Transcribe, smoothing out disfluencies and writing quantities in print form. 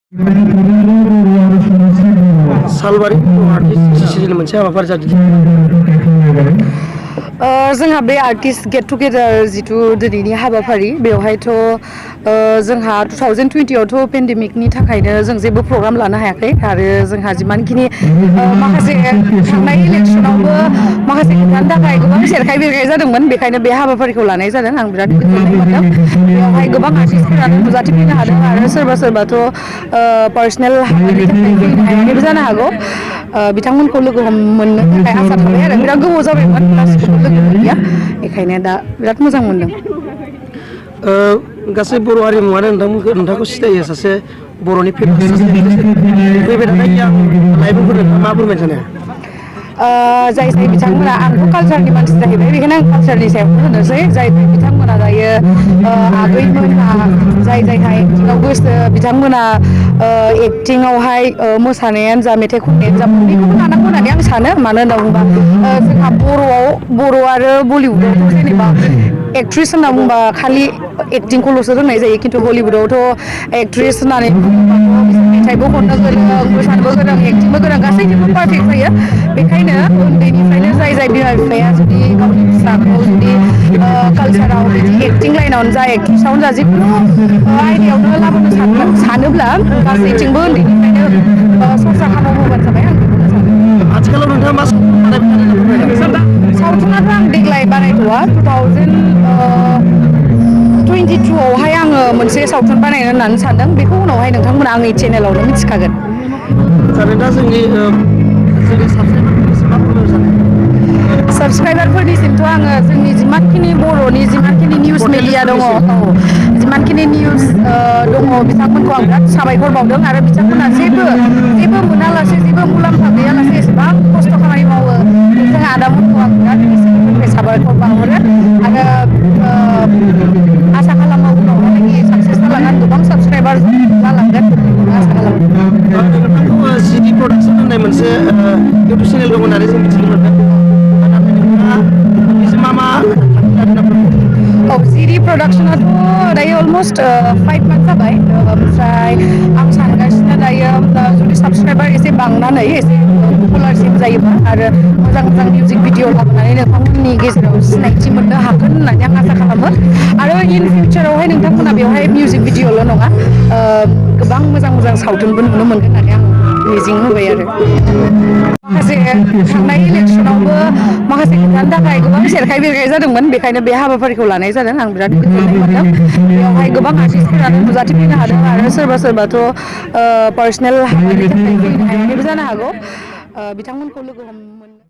सालबारि artist association मोनसे हाबाफारि जादों। जोंहा बे आर्टिस्ट गेट टुगेदार जिथु दिनैनि हाबाफारि बेवहायथ' जोंहा 2020आवथ' पेन्डेमिकनि थाखायनो जों जेबो प्रग्राम लानो हायाखै आरो जोंहा जिमानखिनि माखासे थांनाय इलेक्सनावबो माखासे खोथानि थाखाय गोबां सेरखाय बेरखाय जादोंमोन बेखायनो बे हाबाफारिखौ लानाय जादों आं बिराद गोजोननाय मोनदों बेवहाय गोबां आर्टिस्टफोरानो नुजाथिफैनो हादों आरो सोरबा सोरबाथ' पार्सनेल हाबानि थाखाय फैनो हायाखैबो जानो हागौ बिथांमोनखौ लोगो मोननो थाखाय आसा थाबाय आरो बिराद गोबाव जाबायमोन गासिखौबो लोगो मोनैया बेखायनो दा बिराद मोजां मोनदों। गासै बर' हारिमुवानो नोंथांखौ सिनायो सासे बर'नि फेमास फैबाय थानाय लाइमोनफोरनो मा फोरमायनो सानो? जाय जाय बिथांमोना आंथ' कालचारनि मानसि जाहैबाय बेखायनो आं कालचारनि सायावनो होनोसै जाय बिथांमोना दायो आगैमोनहा जाय जायहा एक्टिङाव गोसो बिथांमोना एक्टिङावहाय मोसानायानो जा मेथाइ खननायानो जा बेखौबो लानांगौ होननानै आं सानो मानो होनना बुङोबा जोंहा बर' आरो बलिउडआवथ' जेनेबा एक्ट्रिस होनना बुंबा खालि एक्टिंखौल'सो रोंनाय जायो खिन्थु हलिउडआवथ' एक्ट्रिस होननानै बुङोबाथ' मेथाइबो खननो गोरों मोसानोबो गोरों एक्टिंबो गोरों गासैजोंबो पारफेक्ट जायो बेखायनो उन्दैनिफ्रायनो जाय जाय बिमा बिफाया जुदि गावनि फिसाखौ जुदि कालचाराव बिदि एक्टिं लाइनावनो जा एक्ट्रिसावनो जा जिखुनु आयदायावनो लाबोनो सानोब्ला गासैथिंबो उन्दैनिफ्रायनो सरसा खालामहोबानो जाबाय आं बेखौनो सानो। आथिखालाव नोंथाङा मा सावथुनाथ' आं देग्लाय बानायथ'वा 2022आवहाय आङो मोनसे सावथुन बानायनो होननानै सानदों बेखौ उनावहाय नोंथांमोना आंनि चेनेलावनो मिथिखागोन। दा जोंनि साबसक्राइबारफोरनिसिमथ' आङो जोंनि जिमानखिनि बर'नि जिमानखिनि निउस मिडिया दङ जिमानखिनि निउस दङ बिथांमोनखौ आं बिराद साबायखर बावदों आरो बिथांमोना जेबो मोनालासे जेबो मुलाम्फा गैयालासे एसेबां खस्थ' खामानि मावो जों आदामोनखौ आं बिराद गोसोनिफ्राय साबायखर बावहरो आरो आसा खालामो उनावहालागि साक्सेस जालांगोन गोबां साबसक्राइबार जालांगोन आसा खालामो। नोंथांखौ सिडि प्रडाक्सन होननाय मोनसे इउटुब चेनेल दं होननानै जों मिथिनो मोनदों नाथाय नोंथाङा मा सिडि प्रडाक्सनाथ' दायो अलमस्ट 5 मान्थ जाबाय ओमफ्राय आं सानगासिनो दायो जुदि साबसक्राइबार एसे बांनानै एसे पपुलारसिन जायोबा आरो मोजां मोजां मिउजिक भिडिअ लाबोनानै नोंथांमोननि गेजेराव सिनायथि मोननो हागोन होननानै आं आसा खालामो आरो इन फिउचारावहाय नोंथांमोना बेवहाय मिउजिक भिडिअल' नङा गोबां मोजां मोजां सावथुनबो नुनो मोनगोन होननानै आं मिजिं होबाय आरो माखासे थांनाय इलेक्सनावबो माखासे खोथानि थाखाय गोबां सेरखाय बेरखाय जादोंमोन बेखायनो बे हाबाफारिखौ लानाय जादों आं बिराद गोजोननाय मोनदों बेवहाय गोबां आर्टिस्टफोरानो नुजाथिफैनो हादों आरो सोरबा सोरबाथ' पार्सनेल हाबानि थाखाय फैनो हायाखैबो जानो हागौ बिथांमोनखौ लोगो मोननो